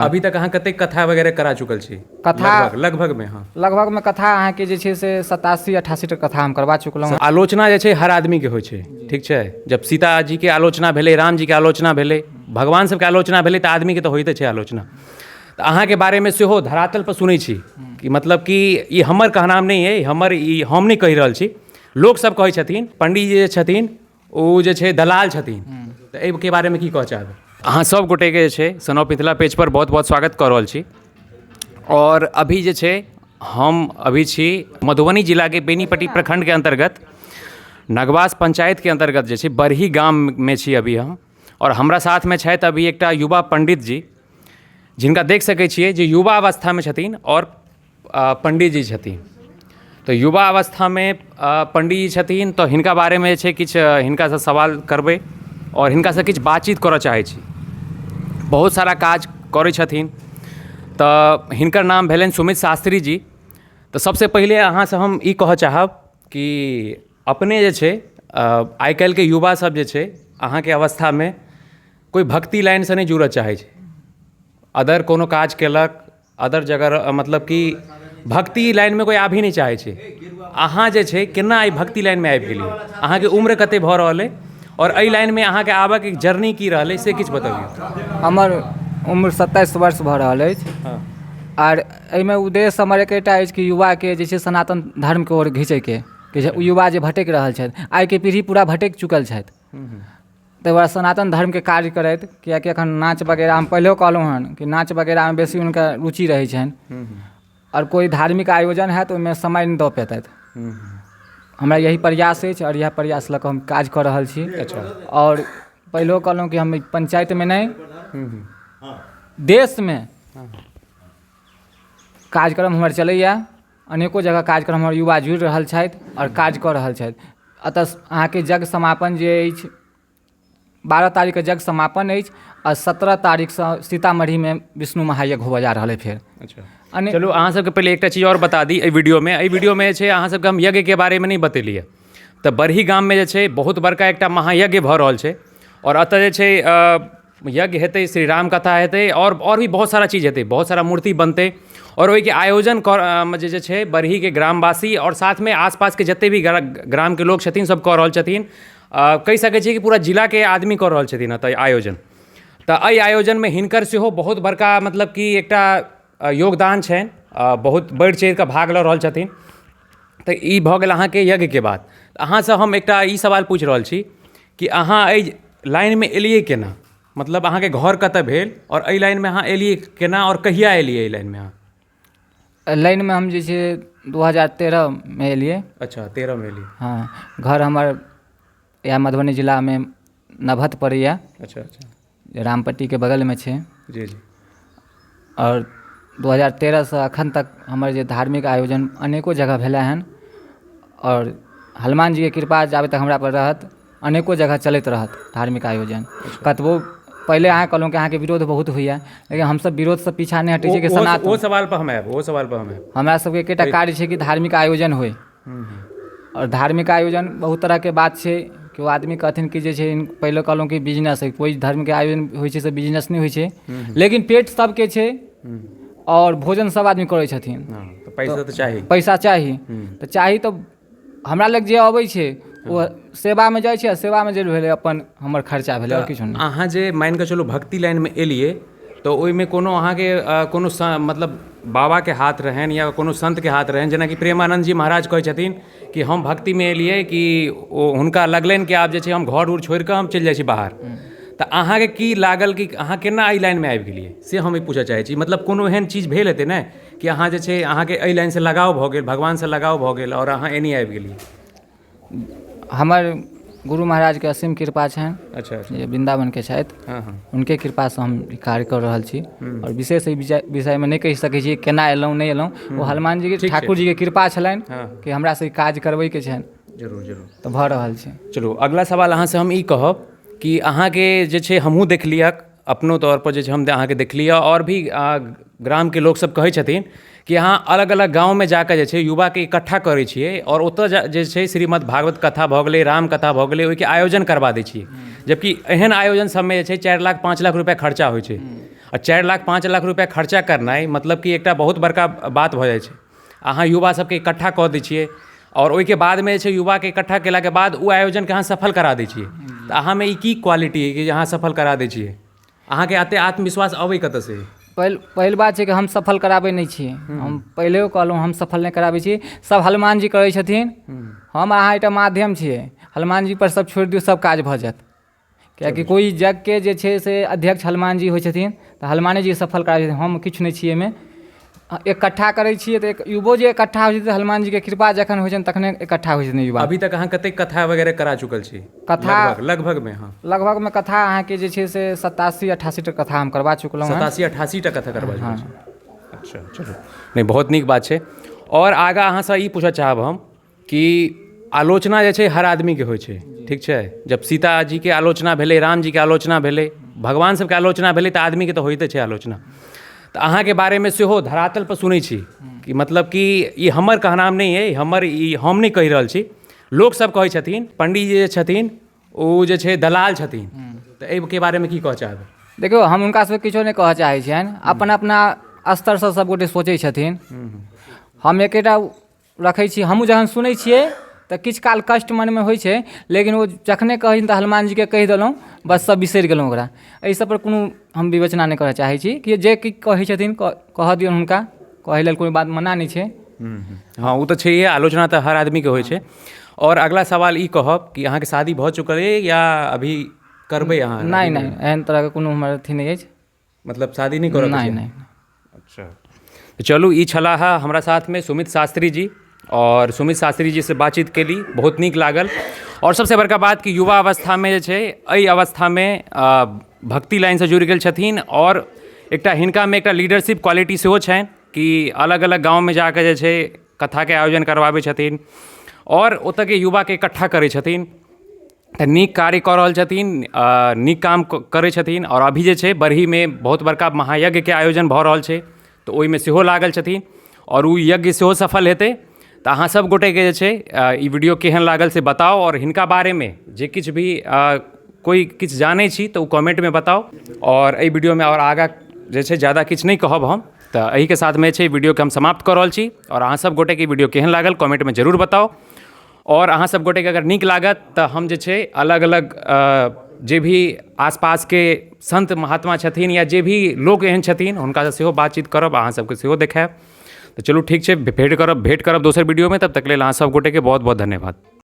अभी तक अहाँ कतेक कथा वगैरह करा चुकल छी? कथा लगभग लगभगमे? हँ, लगभगमे कथा अहाँके जे छै से 87 88 टा कथा हम करबा चुकलहुँ हँ। आलोचना जे छै हर आदमीके होइ छै, ठीक छै? जब सीताजीके आलोचना भेलै, रामजीके आलोचना भेलै, भगवान सबके आलोचना भेलै, तऽ आदमीके तऽ होइते छै आलोचना। तऽ अहाँके बारेमे सेहो धरातलपर सुनै छी कि मतलब कि ई हमर कहनाम नहि अइ, हमर ई हम नहि कहि रहल छी, लोकसब कहै छथिन पण्डीजी जे छथिन ओ जे छै दलाल छथिन। तऽ एहिके बारेमे की कहऽ चाहबै? अहाँ सब गोटेके जे छै सनौ मिथिला पेजपर बहुत बहुत स्वागत कऽ रहल छी। आओर अभी जे छै हम अभी छी मधुबनी जिलाके बेनीपट्टी प्रखण्डके अन्तर्गत नगवास पञ्चायतके अन्तर्गत जे छै बरही गाममे छी अभी हम। आओर हमरा साथमे छथि अभी एकटा युवा पण्डित जी, जिनका देख सकै छियै जे युवा अवस्थामे छथिन आओर पण्डितजी छथिन। तऽ युवा अवस्थामे पण्डितजी छथिन, तऽ हिनका बारेमे जे छै किछु हिनकासँ सवाल करबै आओर हिनकासँ किछु बातचीत करऽ चाहै छी। बहुत सारा काज करै छथिन, तऽ हिनकर नाम भेलनि सुमित शास्त्री जी। तऽ सबसँ पहिले अहाँसँ हम ई कहऽ चाहब कि अपने जे छै आइ काल्हिके युवा सब जे छै अहाँके अवस्थामे कोइ भक्ति लाइनसँ नहि जुड़ऽ चाहै छै, अदर कोनो काज केलक, अदर जगह, मतलब कि भक्ति लाइनमे कोइ आबि नहि चाहै छै। अहाँ जे छै केना एहि भक्ति लाइनमे आबि गेलियै? अहाँके उम्र कतेक भऽ रहल अइ आओर एहि लाइनमे अहाँके आबऽके जर्नी की रहलै, से किछु बतबियौ। हमर उम्र 27 वर्ष भऽ रहल अछि। आर एहिमे उद्देश्य हमर एकेटा अछि कि युवाके जे छै सनातन धर्मके ओर घिचैके, कि जे युवा जे भटकि रहल छथि, आइके पीढ़ी पूरा भटकि चुकल छथि, ताहि दुआरे सनातन धर्मके कार्य करैत, किएकि एखन नाच वगैरह, हम पहिलेहो कहलहुँ हन कि नाच वगैरहमे बेसी हुनका रुचि रहै छनि आओर कोइ धार्मिक आयोजन हैत ओहिमे समय नहि दऽ पेतथि। हमरा यही प्रयास अछि आओर इएह प्रयास लऽ कऽ हम काज कऽ रहल छी। आओर पहिलेहो कहलहुँ कि हम पञ्चायतमे नहि, देशमे कार्यक्रम हमर चलैए, अनेको जगह कार्यक्रम हमर युवा जुड़ि रहल छथि आओर काज कऽ रहल छथि। एतऽ अहाँके यज्ञ समापन जे अछि, 12 तारीखके यज्ञ समापन अछि आ 17 तारीखसँ सीतामढ़ीमे विष्णु महायज्ञ होबऽ जा रहल अइ फेर। अच्छा, चलू अहाँ सबके पहिले एकटा चीज आओर बता दी एहि वीडियोमे। एहि वीडियोमे जे छै अहाँ सबके हम यज्ञके बारेमे नहि बतेलियै। तऽ बरही गाममे जे छै बहुत बड़का एकटा महायज्ञ भऽ रहल छै आओर एतऽ जे छै यज्ञ हेतै, श्री राम कथा हेतै आओर भी बहुत सारा चीज हेतै, बहुत सारा मूर्ति बनतै। आओर ओहिके आयोजन कर जे छै बरहीके ग्रामवासी आओर साथमे आसपासके जतेक भी ग्रामके लोक छथिन सब कऽ रहल छथिन। कहि सकै छियै कि पूरा जिलाके आदमी कऽ रहल छथिन एतऽ आयोजन। तऽ एहि आयोजनमे हिनकर सेहो बहुत बड़का मतलब कि एकटा योगदान छनि, बहुत बढ़ि चढ़िकऽ भाग लऽ रहल छथिन। तऽ ई भऽ गेल अहाँके यज्ञके बात। अहाँसँ हम एकटा ई सवाल पूछि रहल छी कि अहाँ एहि लाइनमे एलियै केना? मतलब अहाँके घर कतऽ भेल आओर एहि लाइनमे अहाँ एलियै केना आओर कहिया एलियै एहि लाइनमे अहाँ? लाइनमे हम जे छै 2013मे एलियै। अच्छा, 13मे एलियै। हँ, घर हमर इएह मधुबनी जिलामे नवहत पड़ैए। अच्छा अच्छा। रामपट्टीके बगलमे छै। जी जी। आओर 2013सँ एखन तक हमर जे धार्मिक आयोजन अनेको जगह भेलै हन आओर हनुमान जीके कृपा जाबे तक हमरापर रहत अनेको जगह चलैत रहत धार्मिक आयोजन। कतबो पहिले अहाँ कहलहुँ कि अहाँके विरोध बहुत होइए, लेकिन हमसब विरोधसँ पीछा नहि हटै छी कि सनातन ओ सवाल पर हम आयब, ओ सवाल पर हम आयब। हमरा सबके एकेटा कार्य छै कि धार्मिक आयोजन होइ। आओर धार्मिक आयोजन बहुत तरहके बात छै, केओ आदमी कहथिन कि जे छै पहिले कहलहुँ कि बिजनेस है, कोइ धर्मके आयोजन होइ छै से बिजनेस नहि होइ छै, लेकिन पेट सबके छै आओर भोजन सब आदमी करै छथिन। तऽ पैसा तऽ चाही। पैसा चाही तऽ चाही, तऽ हमरा लग जे अबै छै ओ सेवामे जाइ छै आ सेवामे जे भेलै अपन हमर खर्चा भेलै, आओर किछु नहि। अहाँ जे मानि कऽ चलू भक्ति लाइनमे एलियै तऽ ओहिमे कोनो अहाँके कोनो मतलब बाबाके हाथ रहनि या कोनो सन्तके हाथ रहनि? जेनाकि प्रेमानन्द जी महाराज कहै छथिन कि हम भक्तिमे एलियै कि ओ हुनका लगलनि कि आब जे छै हम घर उर छोड़िकऽ हम चलि जाइ छी बाहर। तऽ अहाँके की लागल कि अहाँ केना एहि लाइनमे आबि गेलियै, से हम ई पूछऽ चाहै छी। मतलब कोनो एहन चीज भेल हेतै ने कि अहाँ जे छै अहाँके एहि लाइनसँ लगाव भऽ गेल, भगवानसँ लगाव भऽ गेल आओर अहाँ एनी आबि गेलियै? हमर गुरु महाराजके असीम कृपा छनि। अच्छा अच्छा। जे वृन्दावनके छथि। हँ हँ। हुनके कृपासँ हम ई कार्य कऽ रहल छी आओर विशेष एहि विषयमे नहि कहि सकै छी केना एलहुँ नहि एलहुँ, ओ हनुमान जीके ठाकुर जीके कृपा छलनि कि हमरासँ ई काज करबैके छनि। जरूर जरूर। तऽ भऽ रहल छै। चलू, अगला सवाल अहाँसँ हम ई कहब कि अहाँके जे छै हमहूँ देखलियक अपनो तौरपर जे छै हम अहाँके देखलियै आओर भी ग्रामके लोकसभ कहै छथिन कि अहाँ अलग अलग गाँवमे जाकऽ जे छै युवाके इकट्ठा करै छियै आओर ओतऽ जे छै श्रीमद् भागवत कथा भऽ गेलै, राम कथा भऽ गेलै, ओहिके आयोजन करबा दै छियै, जबकि एहन आयोजन सबमे जे छै 4 लाख 5 लाख रुपैआ खर्चा होइ छै। आ 4 लाख 5 लाख रुपैआ खर्चा करनाइ मतलब कि एकटा बहुत बड़का बात भऽ जाइ छै। अहाँ युवा सबके इकट्ठा कऽ दै छियै आओर ओहिके बादमे जे छै युवाके इकट्ठा केलाके बाद ओ आयोजनके अहाँ सफल करा दै छियै, तऽ अहाँमे ई की क्वालिटी अइ कि अहाँ सफल करा दै छियै? अहाँके एते आत्मविश्वास अबै कतऽसँ? पहिल बात छै कि हम सफल कराबै नहि छी। हम पहिलेओ कहलहुँ, हम सफल नहि कराबै छी, सब हनुमान जी करै छथिन। हम अहाँ एकटा माध्यम छियै। हनुमान जी पर सब छोड़ि दियौ, सब काज भऽ जायत। किएकि कोइ यज्ञके जे छै से अध्यक्ष हनुमान जी होइ छथिन, तऽ हनुमाने जी सफल कराबै छथिन। हम किछु नहि छी एहिमे। इकट्ठा करै छियै तऽ युवो जे इकट्ठा होइ छै तऽ हनुमान जीके कृपा जखन होइ छनि तखने इकट्ठा होइ छथिन युवा। अभी तक अहाँ कतेक कथा वगैरह करा चुकल छी? कथा लगभगमे? हाँ, लगभगमे कथा अहाँके जे छै से 87 88 टा कथा हम करबा चुकलहुँ हँ। 87 88 टा कथा करबा चुकल छी। अच्छा, चलू, नहि, बहुत नीक बात छै। आओर आगाँ अहाँसँ ई पूछऽ चाहब हम कि आलोचना जे छै हर आदमीके होइ छै, ठीक छै? जब सीताजीके आलोचना भेलै, रामजीके आलोचना भेलै, भगवान सबके आलोचना भेलै, तऽ आदमीके तऽ होइते छै आलोचना। तऽ अहाँके बारेमे सेहो धरातलपर सुनै छी कि मतलब कि ई हमर कहनाम नहि अइ, हमर ई हम नहि कहि रहल छी, लोकसब कहै छथिन पण्डीजी जे छथिन ओ जे छै दलाल छथिन, तऽ एहिके बारेमे की कहऽ चाहबै? देखियौ, हम हुनका सबके किछो नहि कहऽ चाहै छियनि। अपन अपना स्तरसँ सबगोटे सोचै छथिन। हम एकेटा रखै छी, हमहूँ जहन सुनै छियै तऽ किछु काल कष्ट मनमे होइ छै, लेकिन ओ जखने कहै तऽ हनुमान जीके कहि देलहुँ, बस सब बिसरि गेलहुँ ओकरा। एहि सबपर कोनो हम विवेचना नहि करऽ चाहै छी कि जे कि कहै छथिन कहऽ दियौन हुनका, कहै लेल कोनो बात मना नहि छै। हँ, ओ तऽ छैहे, आलोचना तऽ हर आदमीके होइ छै। आओर अगला सवाल ई कहब कि अहाँके शादी भऽ चुकल अइ या अभी करबै अहाँ? नहि नहि, एहन तरहके कोनो हमर अथी नहि अछि। मतलब शादी नहि करऽ? नहि नहि। अच्छा, तऽ चलू, ई छलाह हमरा साथमे सुमित शास्त्री जी आओर सुमित शास्त्री जीसँ बातचीत केली, बहुत नीक लागल। आओर सबसँ बड़का बात कि युवा अवस्थामे जे छै एहि अवस्थामे भक्ति लाइनसँ जुड़ि गेल छथिन आओर एकटा हिनकामे एकटा लीडरशिप क्वालिटी सेहो छनि कि अलग अलग गाँवमे जाकऽ जे छै कथाके आयोजन करबाबै छथिन आओर ओतऽके युवाके इकट्ठा करै छथिन। तऽ नीक कार्य कऽ रहल छथिन, नीक काम करै छथिन। आओर अभी जे छै बरहीमे बहुत बड़का महायज्ञके आयोजन भऽ रहल छै, तऽ ओहिमे सेहो लागल छथिन आओर ओ यज्ञ सेहो सफल हेतै। तऽ अहाँ सब गोटेके जे छै ई वीडियो केहन लागल से बताउ आओर हिनका बारेमे जे किछु भी कोइ किछु जानै छी तऽ ओ कमेन्टमे बताउ। आओर एहि वीडियोमे आओर आगाँ जे छै ज्यादा किछु नहि कहब हम, तऽ एहिके साथमे छै वीडियोके हम समाप्त कऽ रहल छी। आओर अहाँ सब गोटेके वीडियो केहन लागल कमेन्टमे जरूर बताउ। आओर अहाँ सब गोटेके अगर नीक लागत तऽ हम जे छै अलग अलग जे भी आसपासके सन्त महात्मा छथिन या जे भी लोक एहन छथिन हुनकासँ सेहो बातचीत करब, अहाँ सबके सेहो देखायब। तऽ चलू, ठीक छै, भेँट करब दोसर वीडियोमे। तब तक लेल अहाँ सब गोटेके बहुत बहुत धन्यवाद।